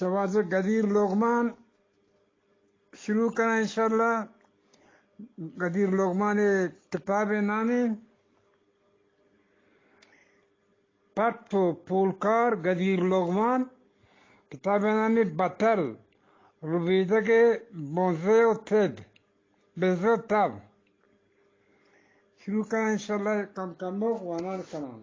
واجہ گدیر لغمان شروع کناں انشاءاللہ۔ گدیر لغمان ءِ کتاب ءِ نام اِنت پٹ ءُ پولکار گدیر لغمان، کتاب ءِ نام اِنت بتل، ربیدگ ءِ بنزہ ءُ تب، بنزہ ءُ تب۔ شروع کناں انشاءاللہ، کم کم ءَ وانان کناں۔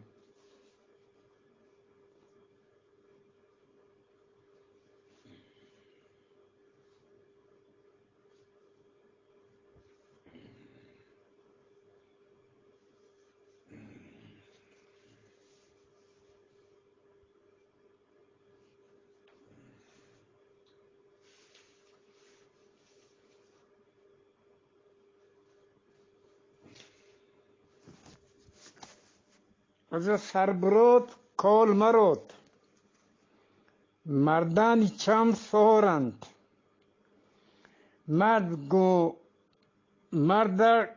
اگہ سر بروت، کول مروت۔ مردانی چم سہر اَنت۔ مرد گوں مرد ءَ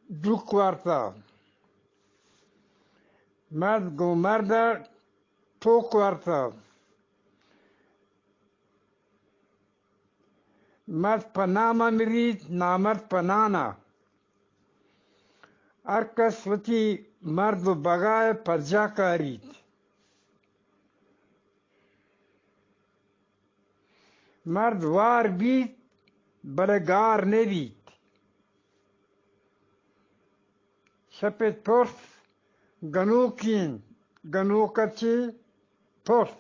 ڈوک وارتہ۔ مرد گوں مرد ءَ ٹوک وارتہ۔ مرد پہ نام ءَ مریت، نامرد پہ نان ءَ۔ ہر کس وتی مرد ءُ بگا ءَ پجا کاریت۔ مرد وار بیت، بلے گار نہ بیت۔ شپ ءِ ترس گنوکی اِنت، گنوک ءَ چہ ترس۔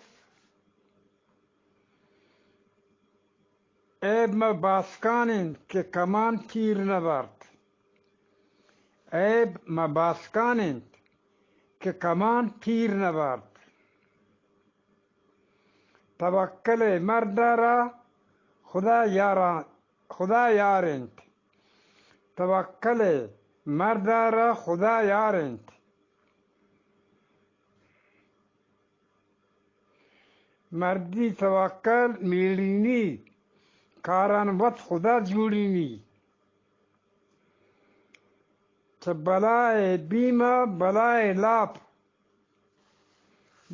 عیب ماں باسکان اِنت کہ کمان تیر نہ بارت۔ عیب ماں باسکان اِنت کہ کمان تیر نہ بارت۔ توکل ءِ مرد ءَ را خدا یاراں، خدا یار اِنت۔ توکل ءِ مرد ءَ را خدا یار اِنت۔ مردی توکل میڑینی، کاران وت خدا جوڑینی۔ چہ بلائے بیم ءَ بلائے لاپ۔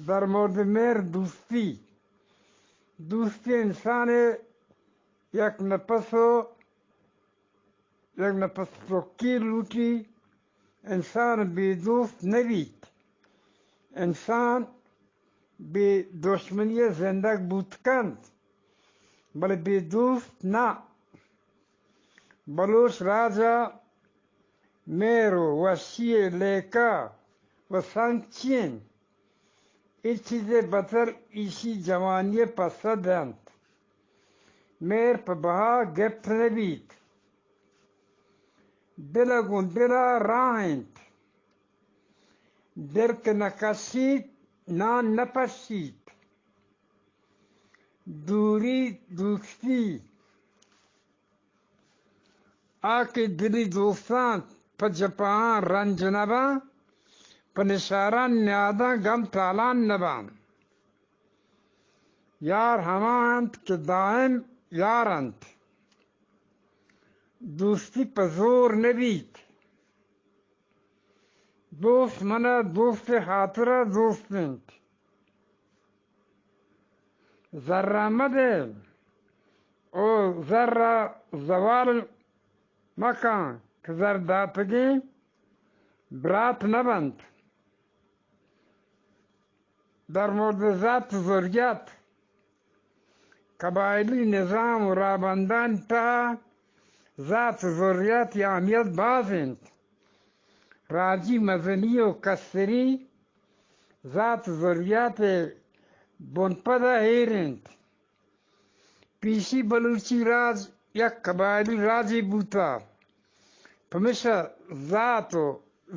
در مورد مہر دوستی۔ دوستی انسان ءِ یک نپس ءُ یک نپس ٹکی لوٹی۔ انسان بے دوست نہ بیت۔ انسان بے دشمنی ءَ زندگ بوت کنت، بلے بے دوست نہ۔ بلوچ راج ءَ مہر ءُ وشی ءِ لیکہ ءُ سنگ چی اِنت؟ اے چیز ءِ بتل ایشی جوانی ءِ پسہ دنت۔ مہر پہ بہا گپت نہ بیت۔ دل ءَ گوں دل ءَ راہ اِنت۔ دل کہ نہ کشیت، نان نہ پشیت۔ دوری دوستی۔ آ کہ دلی دوستاں پہ جپاں رنج نہ باں، پہ نشاراں نیاداں گم تالان نہ باں۔ یار ہما اَنت کہ دائم یار اَنت۔ دوستی پہ زور نہ بیت۔ دوست من ءَ دوست ءِ ہاترا دوست اِنت۔ زر ءَ مدئے ءُ زر ءَ زوال مکن کہ زر داتگیں برات نہ بنت۔ در مورد زات ءُ زریات، قبائلی نظام ءُ راہبندانی تہا زات ءُ زریات ءِ اہمیت باز اِنت۔ راجی مزنی ءُ کستری زات ءُ زریات ءِ بنپد ءَ ایر اِنت۔ پیشی بلوچی راج یک قبائلی راجے بوتہ، پمیشا زات ءُ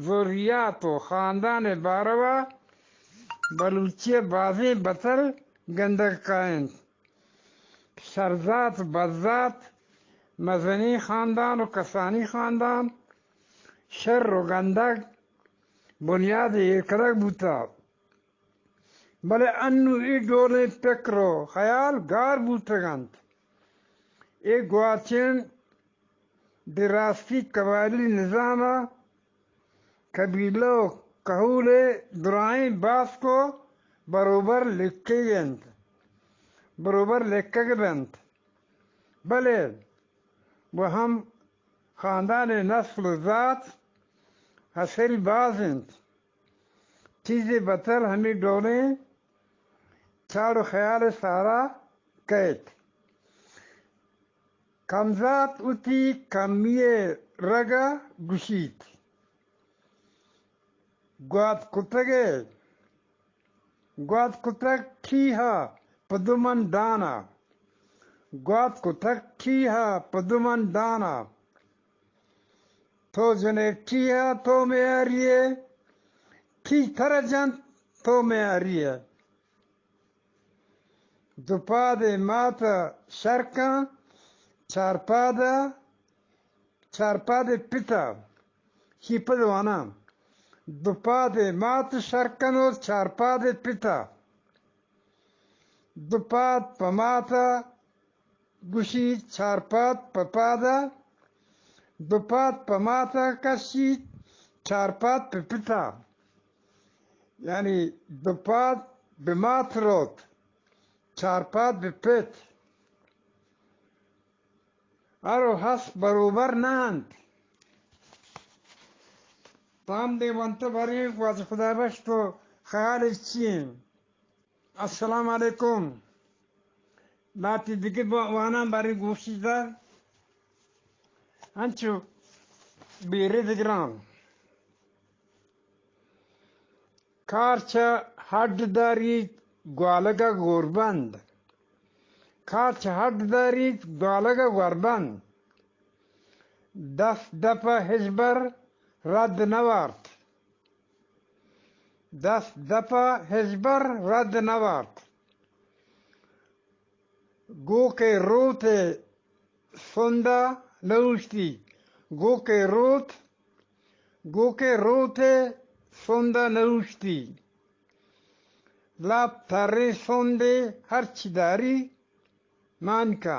زریات ءُ خاندان ءِ باروا بلوچی ءَ بازیں بتل گندگ کاینت۔ شرزات ءُ بدزات، مزنیں خاندان ءُ کسانی خاندان، شر ءُ گندگ بنیاد ایر کنگ بوتہ۔ بلے انوں اے ڈولیں پکر ءُ خیال گار بوتگ اَنت۔ اے گواچن بہ راستی قبائلی نظام ءَ قبیلہ ءُ کہول ءِ درائیں باسک ءُ بروبر لکگ اَنت۔ بروبر لیکگ بنت، بلے و ہم خاندان نسل و ذات اثری باز انت۔ چیزے بتل ہمے ڈولیں چاڑ و خیال سارا کئیت۔ کمزات وتی کمی ء رگ ء گوشیت، گوات کتگ ء گوات کتگ ٹیہا پہ دو من دانا۔ گوات کتگ ٹیہا پہ دو من دانا۔ تو جنے ٹیہا تو میاری ئے، ٹیہ ترا جنت تو میاری ئے۔ دو پادے مات شرکاں، چار پادا چارپاد پتا، شی پد واناں۔ دو پاد مات شر کنوت، چارپاد پتا۔ دو پاد پہ ماتا گوشیت، چارپاد پہ پادا۔ دو پاد پہ ماتا کشیت، چارپاد پہ پتا۔ یعنی دو پاد بہ مات روت، چارپاد بہ پت۔ ہر و ہس بروبر نہ انت۔ تام دے ونت باریں واجہ خدا بخش تو خیال چی انت؟ السلام علیکم۔ لاتی دگہ واناں باریں گوشی دار۔ انچو بیرے دگران۔ کار چہ ہڈ داریت گوالگ ء گوربند۔ کار چہ ہڈ داریت گوالگ ء گوربند۔ دست دپ ء ہچبر رد نہ وارت۔ دست دپ ء ہچبر رد نہ وارت۔ گوکے روت ء سندا نہ اوشتی۔ گوکے روت، گوکے روت ء سندا نہ اوشتی۔ لاپ تریں سندے ہرچی داری مانکا۔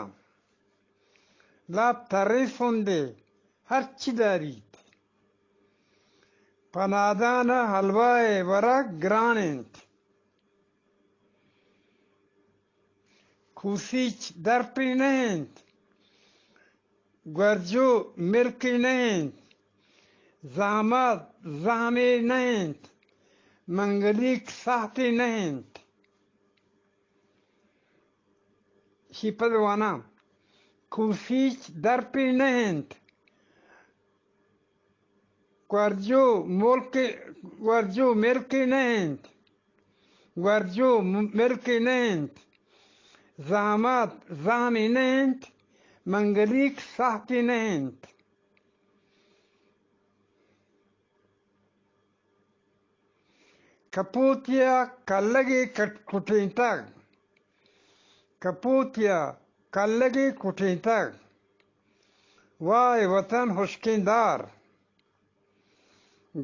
لاپ تریں سندے ہرچی داریت۔ پہ نادان ء حلوا ء ورگ گران انت۔ کوسیچ درپے نہ انت، گورجو ملکے نہ انت، زامات زامے نہ انت، منگلیک ساہتے نہ انت۔ شی پد واناں، کوسیچ درپے نہ انت، گورجو ملک، گورجو ملکے نہ انت، گورجو م-، ملکے نہ انت، زامات زامے نہ انت، منگلیک ساہتے نہ انت۔ کپوتیا کلگے کٹ-، کٹینتگ۔ کپوتیا کلگے کٹینتگ۔ وائے وطن ہشکیں دار۔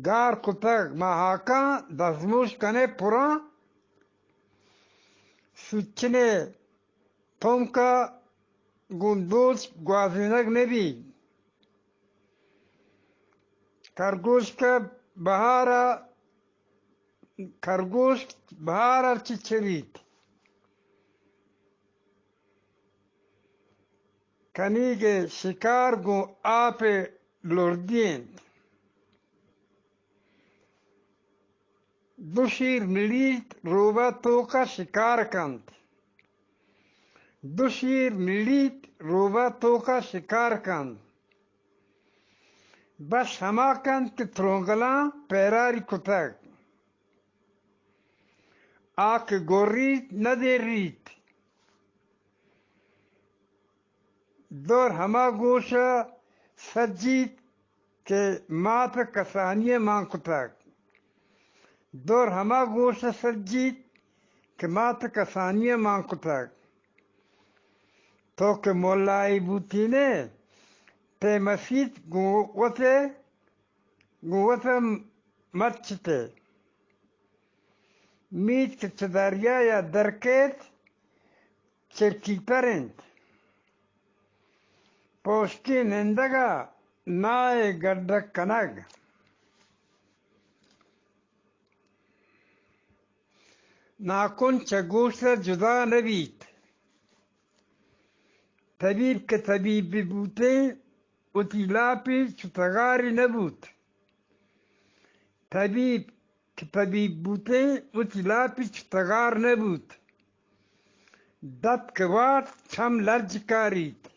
گار کتگ ماہاکاں دزموش کنے پراں۔ سوچنے تمکا گوں دوچ گوازینگ نہ بیت۔ کرگوشک ء بہار ء، کرگوشک بہار ء چچریت۔ کنیگ ء شکار گوں آپ ء لردی انت۔ دو شیر ملیت روبہ توکا شکار کنت۔ دو شیر ملیت روبہ توکا شکار کنت۔ بس ہما کنت کہ ترونگلاں پیراری کتگ۔ آ کہ گوریت نہ دیریت۔ دور ہما گوش ء سجیت کہ مات کسانی ء مان کتگ۔ دور ہما گوش ء سجیت کہ مات کسانی ء مان کتگ۔ تو کہ ملائی بوتینے، تئی مسیت گوں وت ء، گوں وت ء مرچتے۔ میت کہ چہ دریا یا درکیت، چرکیتر انت۔ پوشکیں نندگ ء نائے گڈک کنگ۔ ناکن چہ گوشت ء جدا نہ بیت۔ طبیب کہ طبیب بہ بوتیں، وتی لاپی چو تغاری نہ بوت۔ طبیب کہ طبیب بوتیں، وتی لاپی چو تغار نہ بوت۔ دپ کہ وارت، چم لرج کاریت۔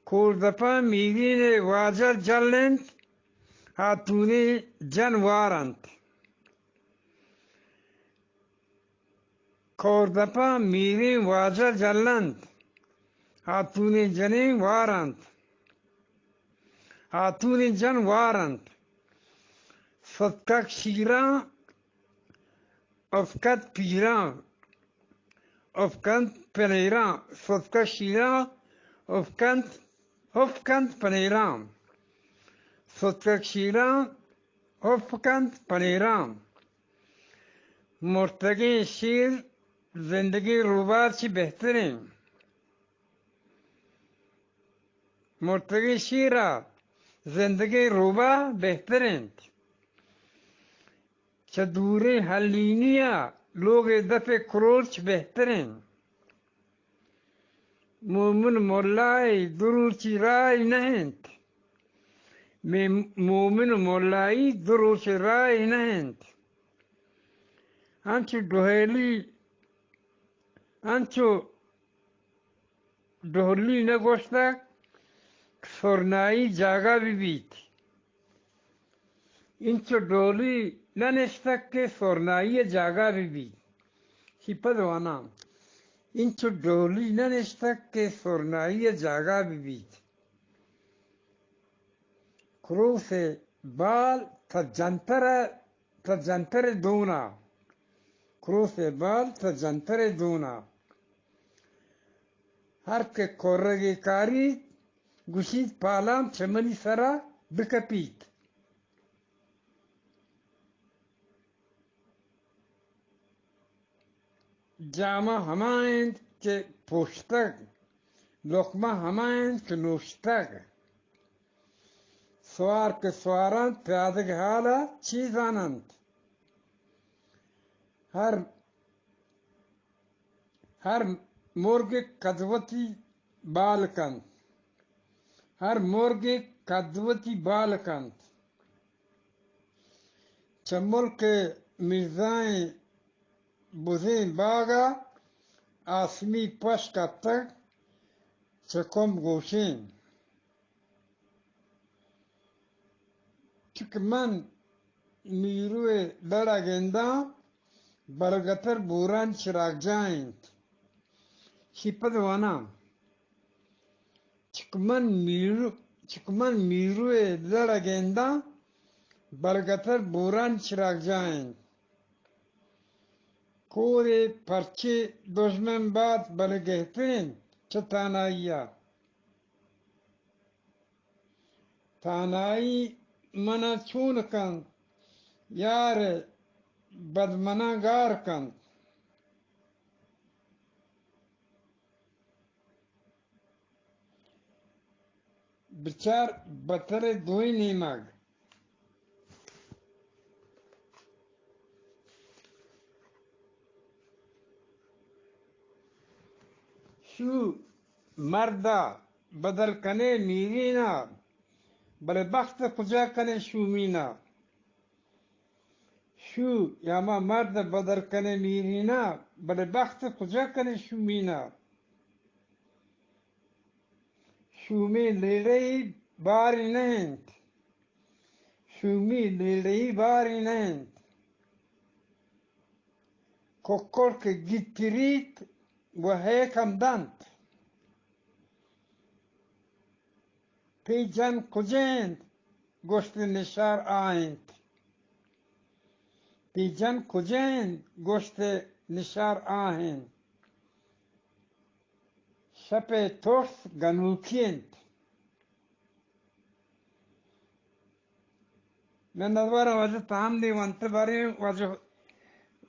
کوردپاں میرین ءِ واجہ جل انت، ہاتونیں جن وار انت۔ کوردپاں میرین واجہ جل انت، ہاتونیں جنین وار انت، ہاتونیں جن وار انت۔ ستکگ شیراں، افکت پیراں، افکنت پنیراں۔ ستکگ شیراں، افکنت، افکنت پنیراں۔ ستکگ شیراں، افکنت پنیراں۔ مرتگیں شیر زندگیں روباہ چی بہتریں۔ مرتگیں شیر ءَ زندگیں روباہ بہتر انت۔ چہ دوریں ہلینی ءَ لوگ ءِ دپ ءِ کروچ بہتر انت۔ مومن ملائی دو روچی راہی نہ انت۔ مے-، مومن ملائی دو روچ راہی نہ انت۔ انچو ڈوہلی، انچو ڈوہلی نہ گوشتگ کہ سرنائی جاگہ بہ بیت۔ انچو ڈوہلی نہ نشتگ کہ سرنائی ءِ جاگہ بہ بیت۔ شی پد واناں۔ انچو ڈوہلی نہ نشتگ کہ سرنائی ءِ جاگہ بہ بیت۔ کروس ءِ بال تا جنتر ءَ، تا جنتر ءِ دونا۔ کروس ءِ بال تا جنتر ءِ دونا۔ ہر کہ کرگے کاریت، گوشیت پالام چہ منی سرا بکپیت۔ جامہ ہما انت کہ پوشتگ، لقمہ ہما انت کہ نوشتگ۔ سوار کہ سوار انت، پیادگ حال ءَ چی زان انت؟ ہر، ہر مرگ کدوتی بال کنت، ہر مرگ کدوتی بال کنت۔ چہ ملک مرزائیں بزیں باگ ءَ آسمی پش کپتگ، چہ کمب گوشیں۔ چک من میرو ءِ لڑ ءَ گنداں، بلگتر بوران چراگجاہ انت۔ شی پد واناں۔ چک من میرو، چک من میرو ءِ لڑ ءَ گنداں، بلگتر بوران چراگجاہ انت۔ کورے پرچے دژمن بات، بلے گہتر انت چہ تہنائی ءَ۔ تہنائی من ءَ چون کنت، یار بد من ءَ گار کنت۔ بچار بتر ءِ دوئیں نیمگ۔ شو مرد ءَ بدل کنے میرین ءَ، بلے بخت ءَ کجا کنے شومین ءَ؟ شو یا ما مرد ءَ بدل کنے میرین ءَ، بلے بخت ءَ کجا کنے شومین ءَ؟ شومیں لیڑہی بارے نہ انت۔ شومیں لیڑہی بارے نہ انت۔ ککڑ کہ گیتریت و ہیک ہم دنت۔ پیجن کجا انت؟ گوشت نشار آ انت۔ پیجن کجا انت؟ گوشت نشار آ انت۔ شپ ءِ ترس گنوکی انت۔ من ندوارا واجہ تام دی ونت باریں واجہ،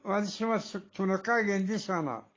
واجہ شما چنکا گندی شانا۔